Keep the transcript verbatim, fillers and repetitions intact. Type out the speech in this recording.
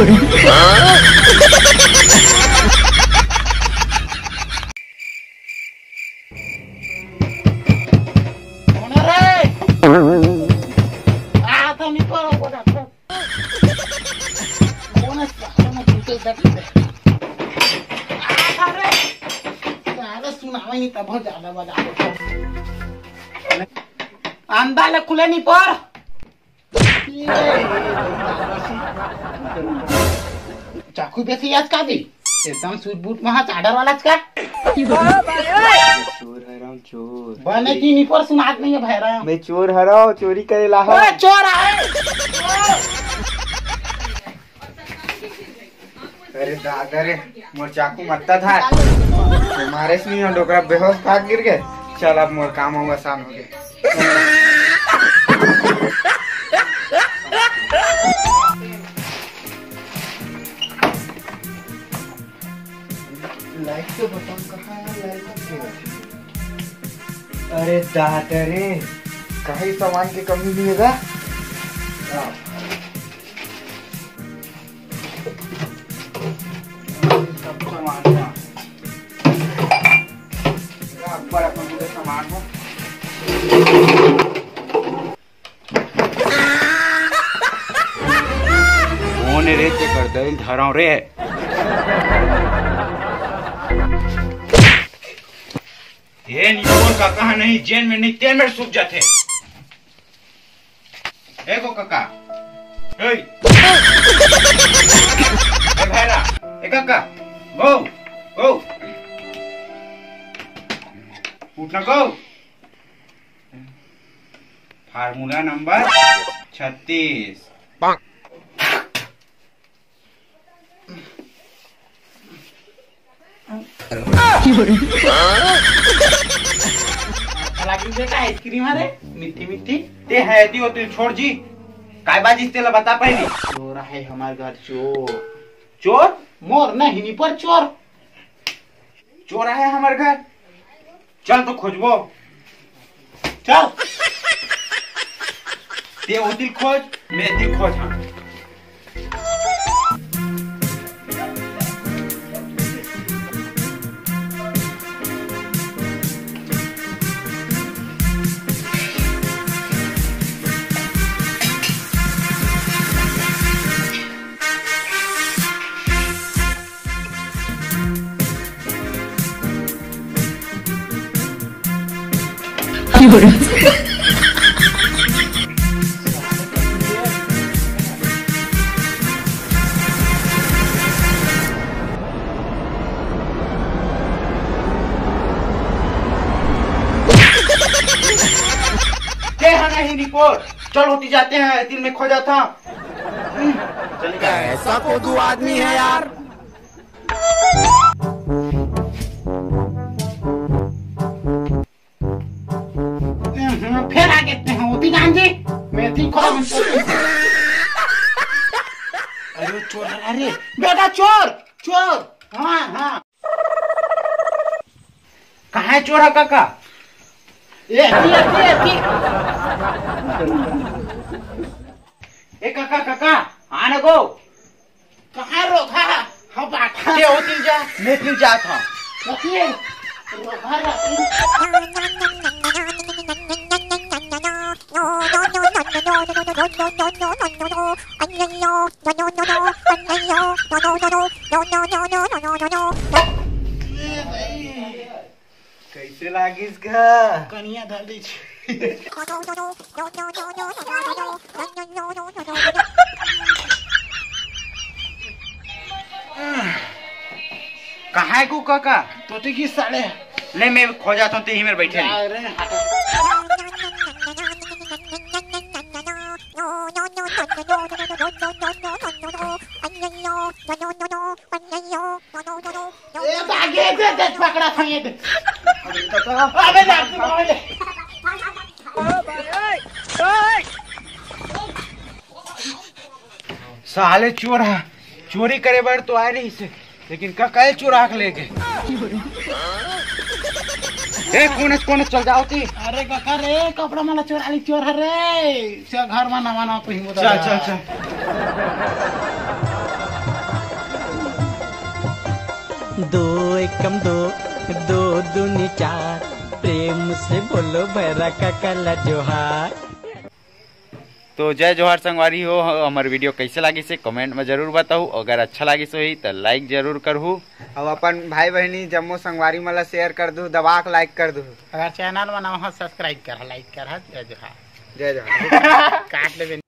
कौन है रे? आ, तो निकल, वो डॉक्टर। कौन है? साला मैं जूते उतार के आ, अरे। साला सुनावे नहीं, तब ज्यादा बजा। अंडा ले खुले नहीं पर। चाकू बेसी याद का दी? एकदम सूट बूट में हाथ आर्डर वाला का? चोर है राम, चोर। बने की नहीं पर सुनात नहीं है भाई राम। मैं चोर हरव, चोरी करे ला हव। ओए, चोर आए। अरे दादा रे, मोर चाकू मत्ता था। तो मारे से नहीं, डोकरा बेहोश भाग गिर गए। चल, अब मोर काम हो आसान हो गए। लाइट के बटन कहाँ है? लाइट का क्यों? अरे दादा रे, कहीं सामान की कमी नहीं है का? हाँ। सब सामान है। अकबर अपन पूरे सामान हो। कौन रे तेकर दरिल धराव रे? ये निपोर का कहा नहीं, जेन में नहीं, तेन में सूख जाते। ए गो काका। ए। ए भैरा। ए काका। गो। गो। उठना गो। फार्मूला नंबर छत्तीस। लागी बेटा आइसक्रीम, अरे मीठी मीठी। ते है ती हो, तू छोड़ जी। काय बाजिस तेला बता पहली। चोर है हमार घर, चोर। चोर? मोर नहीं, निपोर चोर। चोर है हमार घर। चल तो खोजबो। चल। ते वो दिल खोज, मैं दिल खोज, हाँ। ते हा नहीं निपोर, चल होती जाते हैं, दिल में खो जाता। चल, कैसा कोदू आदमी है यार। हम्म, फिर आ गए थे हम, होती जान जी, मैं थी खोला मन। अरे चोर, अरे बेटा चोर, चोर, हाँ, हाँ। कहाँ है चोर है काका? ए, एती, एती, एती। ए काका, काका, आने को। कहाँ रोका? हम बाटा। ते होती जा, मैं फिर जात हूँ। कथी है? रोका, रोका। कैसे लागिस गा? कनिया धर ली। कहाँ है को काका? तो ठीक ही साले। ले, मैं खो जाता हूँ, ते ही मेरे बैठे रही। अरे, हट। ए, आगे दे, दे, पकड़ा था ये दे। अबे, जा, तू बाहर ले। साले चोर है, चोरी करे बर तो आए नहीं से, लेकिन का काहे चोरा के ले गए? ए, कौन है, कौन है, चल जाओ ती। अरे काका रे, कपड़ा माला चोरा ली चोर है रे। चल घर में नवा नवा पहिन चल, चल, चल। दो एकम दो, दो दूनी चार, प्रेम से बोलो भैरा काका ला जोहार। तो जय जोहार संगवारी हो, हमर वीडियो कैसे लागिस हे कमेंट में जरूर बताहू। अगर अच्छा लागिस होही तो लाइक जरूर करहू। अउ अपन भाई बहिनी जम्मो संगवारी मन ला शेयर कर दू, दबा के लाइक कर दू। अगर चैनल में नवा हो सब्सक्राइब कर, लाइक कर, जय जोहार। जय जोहार। काट लेबे।